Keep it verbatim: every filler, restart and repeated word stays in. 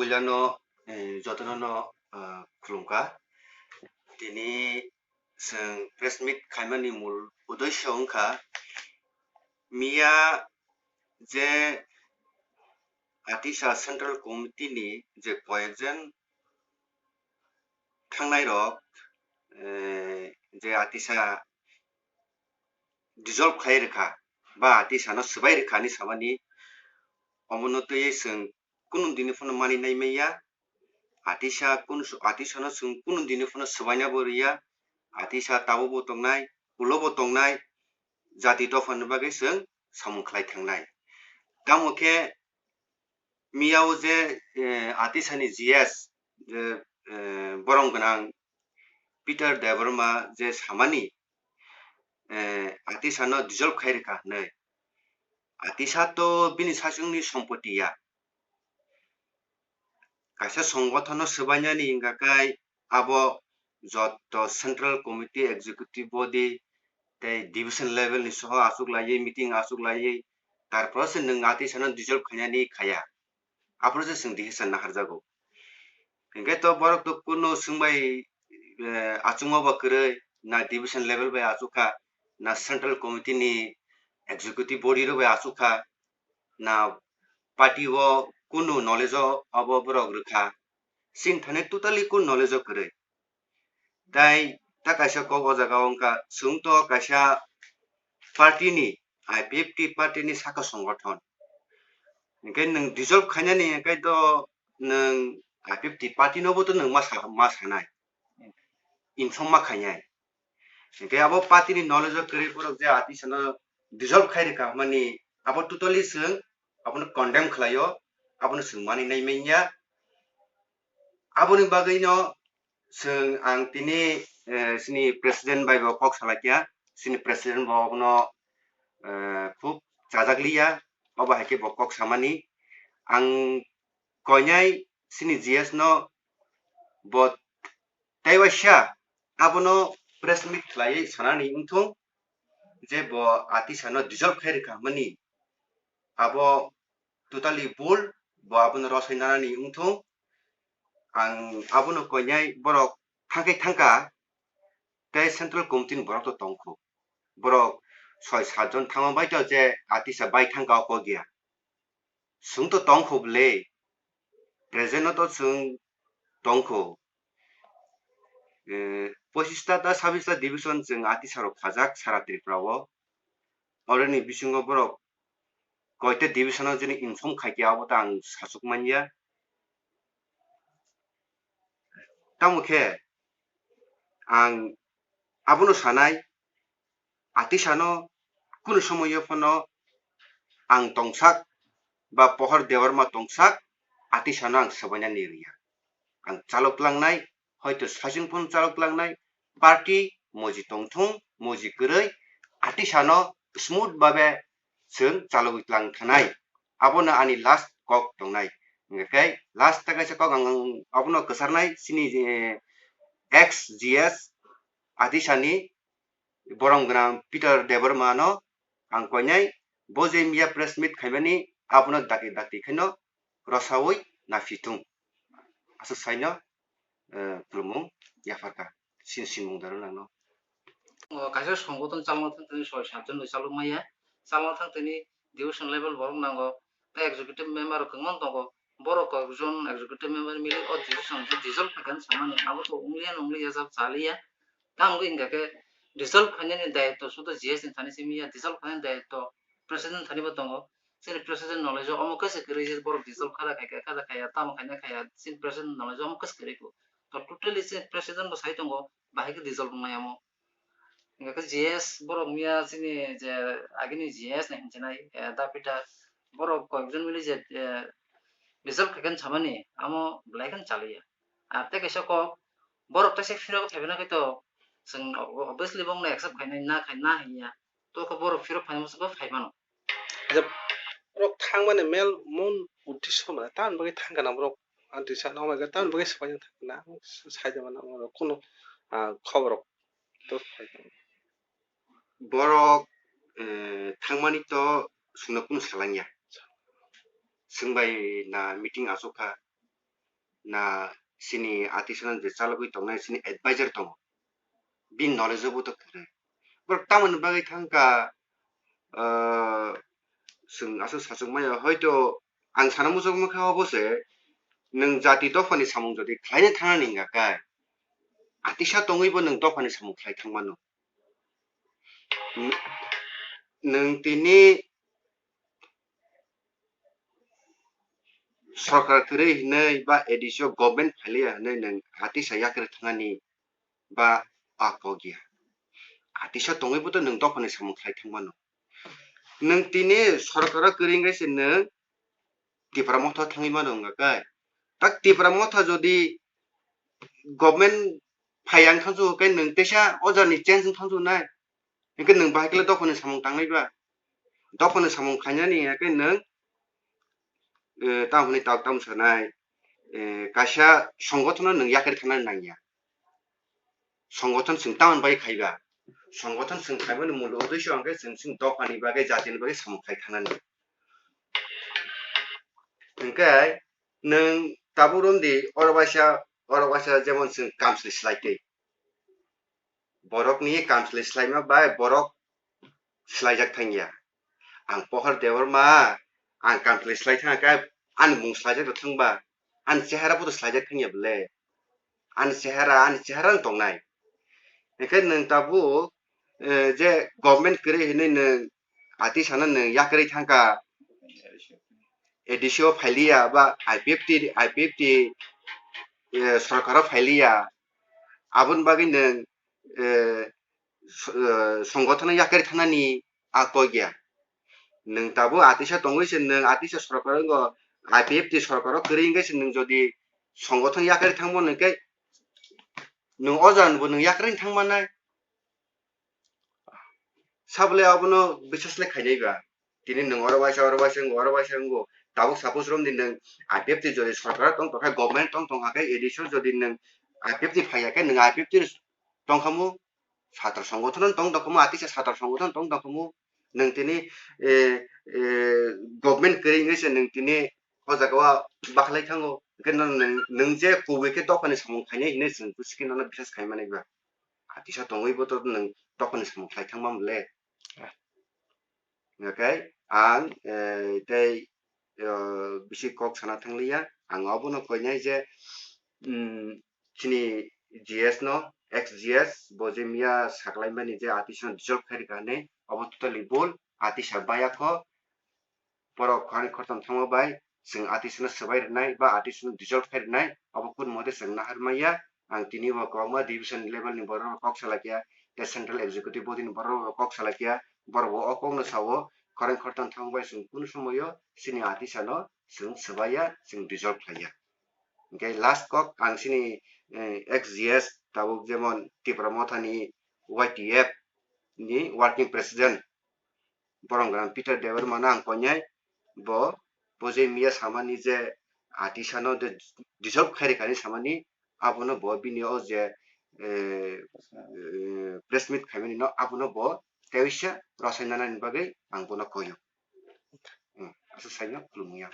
Puilano, eh, jotono no, ah, khulumkha. Tini chwng press meet khaimani mul uddesyo wngkha miya je Atisa Central Committee ni je koyekjon thangnai rok, eh, je Atisa dissolve khlai rwkha ba Atisa no swbai rwkha hinwi samani, omono twiwi chwng kunu dini phano mani nai manya. Atisa kunu, Atisa no chwng kunu dini phano swbaina bo rwya. Atisa tabuk bo tongnai, ulo bo tongnai, jati dopha ni bagwi chwng samung khlai thangnai. Tamo khe miya o je, eh, Atisa ni G S, je, eh, borom gwnang Peter Debbarma je samani, eh, Atisa no dissolve khai rwkha hinwi. Atisa to bini sasung ni sompoti ya. Kaisa songothono swbainani hingkha khe abo joto Central Committee, Executive Body tei Division level ni soho achuk laiwi, meeting achuk laiwi, tarpore se nwng Atisano dissolve khainani khaya. Aphuru se chwng decision naharjago. Hinkhe to borok to kuno swngbai, eh, achukma bo kwrwi, na division level bai achukha, na Central Committee ni Executive Body rok bai achukha, na party o kunu knowledge o abo borok rwkha. Chini thani totally kunu knowledge o kwrwi. Tai ta kaisa kok o jaga o wngkha, chwng to kaisa party ni, I P F T party ni saka songothon. Hinkhe nwng dissolve khainani hinkhe to nwng I P F T party no bo to nwng ma sa-, ma sanai. Inform ma khainai. Hinkhe abo party ni knowledge o kwrwi borok je Atisano dissolve khai rwkha hwnmani abo totally chwng abono condemn khlaio, abono chwng mani nai manya. Aboni bagwino chwng ang tini, eh, chini president bai bo kok salai kha, chini president bo abono, eh, khub chajak liya, obo hai khe bo kok samani. Ang koinai chini G S no bo tei waisa abono press meet khlaiwi sanani wngthung je bo Atisano dissolve khai rwkha hwnmani abo totally bul, bo abono rosai nanani wngthung. Ang abono koinai borok thangkai thangkha tei Central Committee ni borok to tongkhu. Borok soi sat jon thangma bai to je Atisa bai thangka o kok ya. Chwng to tongkhu bwle, present no to chwng tongkhu. Eh, pochista ta sabista division chwng Atisa rok khajak sara Tripura o. Oroni bisingo borok koita division o jini inform khaikhe abo ta ang sachuk manya. Tamo khe ang abono sanai, Atisano kunu somoyo phano ang tongsak ba Pohor Debbarma tongsak, Atisano ang swbaina ni rwya. Ang chalok langnai, hoito sachung phano chalok langnai, party moji tongthung, moji kwrwi, Atisano smooth babe chwng chalogwi tlang thanai. Abono ani last kok tongnai. Hingkhe last ta kaisa kok ang abono kwcharnai chini, eh, ex G S Atisani borom gwnang Peter Debbarma no ang koinai, bo je miya press meet khaimani abono dakti dakti khaino rosaui naphi thung. Aswk saino, eh, khulumung yapharkha. Sin simung daro nangno. O kaisa songothon chalma thang tini soi sat jon bai chalok maya. Chalma thang tini division level borok nango. Tei executive member rok kwbangma tongo. Borok kokjon executive member mili o decision dissolve khaikha samani. Abo to wngliya nwngliya jab chaliya. Tamo wngkha khe dissolve khainani dayitto sudo G S ni thani simi ya, dissolve khainani dayitto president thani bo tongo. Chini president knowledge o omo khe se kwrwi je borok dissolve kha da khai kha, kha da khaya, tamo khaina khaya, chini president knowledge o omo khe se kwrwi kho. To totally chini president bo sai tongo, bahai khe dissolve wngnai omo. Hingkha khe G S borok miya chini je agini G S ni hinchinai, eh, da Peter borok koyekjon mili je, eh, dissolve khaikhe samani amo belai kheno chaliya. Ar tei kaisa kok borok teisa phirok phaibaino khe to chwng obviously bongno accept khainai na khai na hinya. To khe borok phirok phaima swkang phaimano. Je borok thangmani mel mun uddesyo mane tamoni bagwi thangkha na borok, anti sa nokmai khe tamoni bagwi swbaijak thangkha na, saida mano borok kunu, ah, khoborok to phai. Borok, eh, thangmani to chwngno kunu salangya. Chwng bai na meeting achukha. na chini atisano je chalogwi tongnai chini advisor tongo, bini knowledge o bo to kwrwi. Borok tamoni bagwi thangkha, ah, chwng aswk sachwk maya, hoito ang sana muchungma kha obo se, nwng jati dophani samung jodi khlaina thangnani wngkha khe, atisa tongwibo nwng dophani samung khlai thangmano. N-, nwng tini sorkar kwrwi hinwi ba A D C o government phailiya hinwi nwng atisa yakarwi thangnani ba a kok ya. Atisa tongwibo to nwng dophani samung khlai thangmano. Nwng tini sorkaro kwrwi wngkhe se nwng Tipra Motha thangwi mano wngkha khe. Tak Tipra Motha jodi government phaiya wngkha khe nwng teisa o jani change wngkha nai. Hinkhe nwng bahai khe dophani samung tangnai ba? Dophani samung khainani hinkhe nwng, eh, tamo hwnwi tok tamo sanai, eh, kaisa songothono nwng yakarwi thangnani nangya. Songothan chwng tamoni bagwi khaiba? Songothan chwng khaimani mul uddesho hwnkhe chwng chini dophani bagwi, jatini bagwi samung khai thangnani. Hinkhe nwng tabuk romdi, oro waisa, oro waisa jemon chwng kamchwlwi slai twi. Borokni kamchwlwi slaima bai borok slaijak thangya. Ang Pohor Debbarma, ang kamchwlwi slai thangkhe ani mung slaijak rw thangba, ani chehara bo to slaijak thangya bwle. Ani chehara, ani chehara no tongnai. Hinkhe nwng tabuk, eh, je government kwrwi hinwi nwng atisano nwng yakarwi thangkha, A D C o phailiya ba I P F T, I P F T, eh, sorkaro phailiya, aboni bagwi nwng, eh, s-, eh, songothono yakarwi thangnani a kok ya. Nwng tabuk atisa tongwi se nwng atisa sorkar wngkha, I P F T sorkaro kwrwi wngkhe se nwng jodi songothon yakarwi thangmano hinkhe nwng o jagani bo nwng yakarwi thangmannai. Sabole abono biswas le khainai ba. Tini nwng oro waisa, oro waisa wngo, oro waisa wngo. Tabuk suppose romdi nwng I P F T jodi sorkar tong tongkha, government tong tongkha khe, A D C o jodi nwng I P F T phaiya khe nwng I P F T tongkhamu, satra songothono tong tongkhamu, atisa satra songothono tong tongkhamu. Nwng tini, eh, eh, government kwrwi wngwi se nwng tini o jaga o bakhlai thango. Hwnkhe nwng, nwng je kubui khe dophani samung khainai hinwi chwng busikhe nono biswas khaimani ba? Atisa tongwi bo to nwng dophani samung khlai thangma mole. Hwnkhe ang, eh, tei, eh, bisi kok sana thangliya. Ang obono koinai je, mm, chini G S no, ex G S, bo je miya saklaimani je atisano dissolve khairikha hinwi, obo totally bul, atisa bayakho, borok khoroknwi khoroktham thangma bai chwng atisano swbai rwnai ba atisano dissolve khai rwnai, obo kun mode chwng nahar maya. Ang tini bo kwbangma division level ni borok rok kok salai kha, tei central executive body ni borok rok kok salai kha, borok bo o kok no sao, khoroknwi khoroktham thangma bai chwng kunu somoyo chini atisano chwng swbaiya, chwng dissolve khlaiya. Hwnkhe last kok ang chini, eh, ex G S tabuk jemon Tipra Mothani Y T F ni working president borom gwnang Peter Debbarma no ang koinai, bo, bo je miya samani je atisano de dissolve khairikha hinwi samani, abono bo bini o je, eh, eh, press meet khaimani no abono bo teisa rwchapna nani bagwi ang bono koio. Hmm, aswk saino khulumung ya.